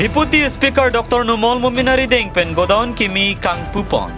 Deputy Speaker Dr. Numol Muminari Deng pen godown kimi kangpupon.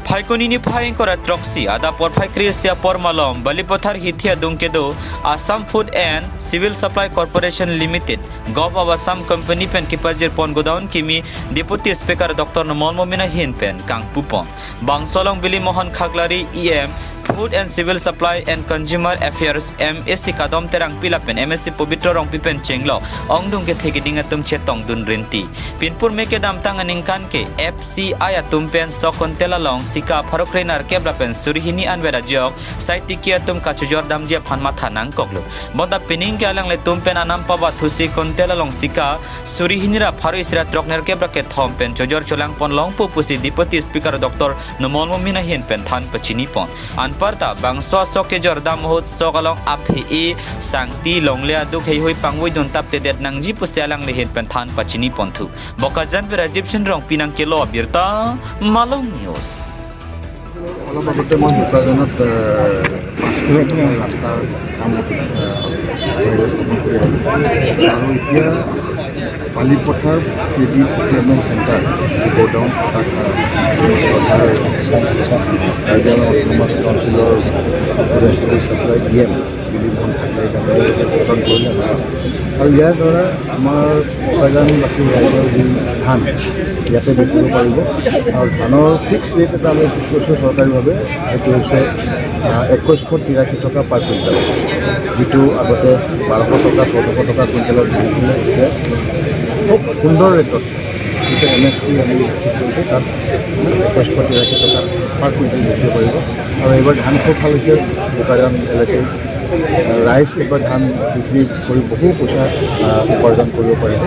Phaikoni ni phaing kora troxy ada por phaikri sia por malom Balipathar hithia dungkedo Assam Food and Civil Supply Corporation Limited Gov of Assam Company pen kipajir pon godown kimi Deputy Speaker Dr. Numol Mumina hin pen kangpupon. Bangsolong Bili Mohan Khaglari EM Food and Civil Supply and Consumer Affairs MSc Kadam Terang Pilapen MSc Pabitra Rongpipen Chenglo Ongdung ke thekiding atum chetong dun renti Pinpur meke dam tanganing kan ke FCI atum pen sokon telalong sika farokrenar kebrapen surihini anwera jok saitiki atum kachujor damjia phanma thanang koklo bonda pining ke alang le tumpen anam paba thusi kontelalong sika surihinira faru isra trokner kebra ke thom pen chojor cholang pon long pupusi Deputy Speaker Dr. Numol Mumina hin pen than pachini pon anparta bangso soke jor dam hot sokalong aphi sangti longlea duk hei hoi pangwoi don tap te det nangji pusialang le hin pen than pachini ponthu bokajan pe Rajib rong pinang ke lo birta Malong News. অলপ আগতে মই বোকাজানত 5 kilometre ৰাস্তাৰ কাম স্থাপন কৰি আহিলোঁ আৰু এতিয়া বালিপথাৰ পেডি প্ৰকিউৰমেণ্ট চেণ্টাৰ যি গ'ডাউন, তাত চৰকাৰ কাৰ্বি আংলং অট'নমাছ কাউন্সিলৰ food and civil supply DM Bili Mohan Khageri ডাঙৰীয়াই উদ্ঘাটন কৰিলে। আৰু ইয়াৰ দ্বাৰা আমাৰ বোকাজানবাসী ৰাইজৰ যি ধান ইয়াতে বেচিব পাৰিব আৰু ধানৰ ফিক্স ৰেট এটা আমি ঠিক কৰিছোঁ চৰকাৰীভাৱে। সেইটো হৈছে 2183 টকা পাৰ কুইণ্টেল। যিটো আগতে 1200 টকা, 1400 টকা কুইণ্টেলত দিছিলে, এতিয়া খুব সুন্দৰ ৰেটত যিটো এমএছপি আমি ঠিক কৰিছোঁ, তাত 2183 টকা পাৰ কুইণ্টেল বেচিব পাৰিব। আৰু এইবাৰ ধান খুব ভাল হৈছে। বোকাজান এলএচি ৰাইজ এইবাৰ ধান বিক্ৰী কৰি বহু পইচা উপাৰ্জন কৰিব পাৰিব।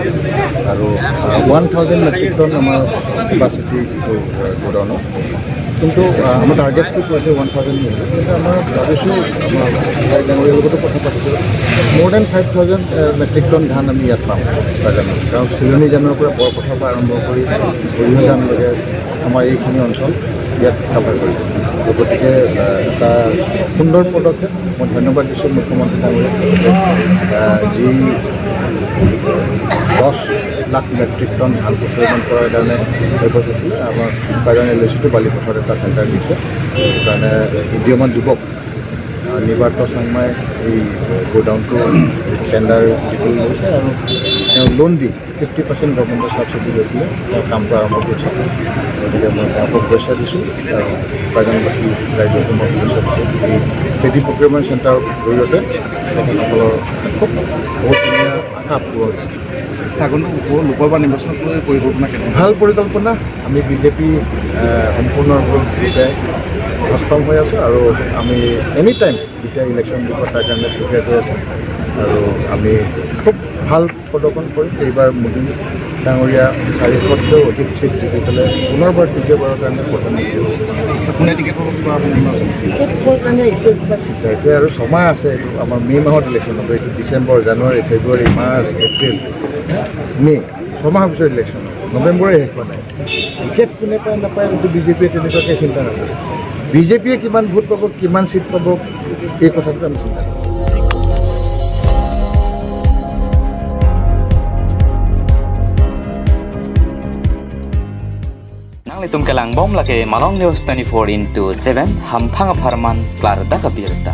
আৰু 1000 মেট্ৰিক টন আমাৰ কেপাচিটি যিটো গোডাউনৰ, কিন্তু আমাৰ টাৰ্গেটটো কৈছে 1000, কিন্তু আমাৰ ভাবিছোঁ, আমাৰ বিধায়ক ডাঙৰীয়াৰ লগতো কথা পাতিছোঁ, more than 5000 metric ton ধান আমি ইয়াত পাম বোকাজানত। কাৰণ চিলনীজানৰ পৰা, বৰপথাৰৰ পৰা আৰম্ভ কৰি সৰিয়হজানলৈকে আমাৰ এইখিনি অঞ্চল ইয়াত কাভাৰ কৰিব। গতিকে এটা সুন্দৰ পদক্ষেপ। মই ধন্যবাদ দিছোঁ মুখ্যমন্ত্ৰী ডাঙৰীয়াক, যি 10 লাখ মেট্ৰিক টন ধান প্ৰকিউৰমেণ্ট কৰাৰ কাৰণে ব্যৱস্থা আছিলে। আমাৰ বোকাজান এলএচিটো বালিপথাৰত এটা চেণ্টাৰ দিছে। সেইকাৰণে উদীয়মান যুৱক নিবাৰ্ত চাংমাই এই গোডাউনটো টেণ্ডাৰ যিটো লৈছে আৰু তেওঁ লোন দি 50% গভৰ্ণমেণ্টৰ ছাবচিডি লৈ পেলাই তেওঁ কামটো আৰম্ভ কৰিছে। গতিকে মই তেওঁক শুভেচ্ছা দিছোঁ আৰু বোকাজানবাসী ৰাইজকো মই শুভেচ্ছা দিছোঁ। এই পেডি প্ৰকিউৰমেণ্ট চেণ্টাৰৰ জৰিয়তে তেখেতসকলৰ খুব বহুত ধুনীয়া আশা পূৰণ হৈছে। আগন্তুক লোকসভা নিৰ্বাচনক লৈ পৰিকল্পনা কেনে? ভাল পৰিকল্পনা। আমি বিজেপি সম্পূৰ্ণৰূপে সষ্টম হৈ আছোঁ আৰু আমি এনি টাইম যেতিয়া ইলেকশ্যন দিব, তাৰ কাৰণে প্ৰিপেয়াৰ হৈ আছোঁ আৰু আমি খুব ভাল প্ৰদৰ্শন কৰিম। এইবাৰ মোদী ডাঙৰীয়া 400তকৈও অধিক চিট জিকি পেলাই পুনৰবাৰ তৃতীয়বাৰৰ কাৰণে প্ৰধানমন্ত্ৰী হ'ব। কোনে টিকেট পাব, কিবা সম্ভাৱনা আছে নেকি? টিকেটৰ কাৰণে এতিয়া কিবা চিন্তা, এতিয়া আৰু ছমাহ আছে। এইটো আমাৰ মে' মাহত ইলেকশ্যন হ'ব। এইটো ডিচেম্বৰ, জানুৱাৰী, ফেব্ৰুৱাৰী, মাৰ্চ, এপ্ৰিল, মে', ছমাহৰ পিছত ইলেকশ্যন হ'ব। নৱেম্বৰে শেষ হোৱা নাই। টিকেট কোনে পায় নাপায়, এইটো বিজেপিয়ে তেনেকুৱাকৈ চিন্তা নকৰে। বিজেপিয়ে কিমান ভোট পাব, কিমান চিট পাব, এই কথাটো আমি চিন্তা কৰোঁ। Nang litum kalang bom lake Malong News 24 into 7 hampang farman klar da kabirta.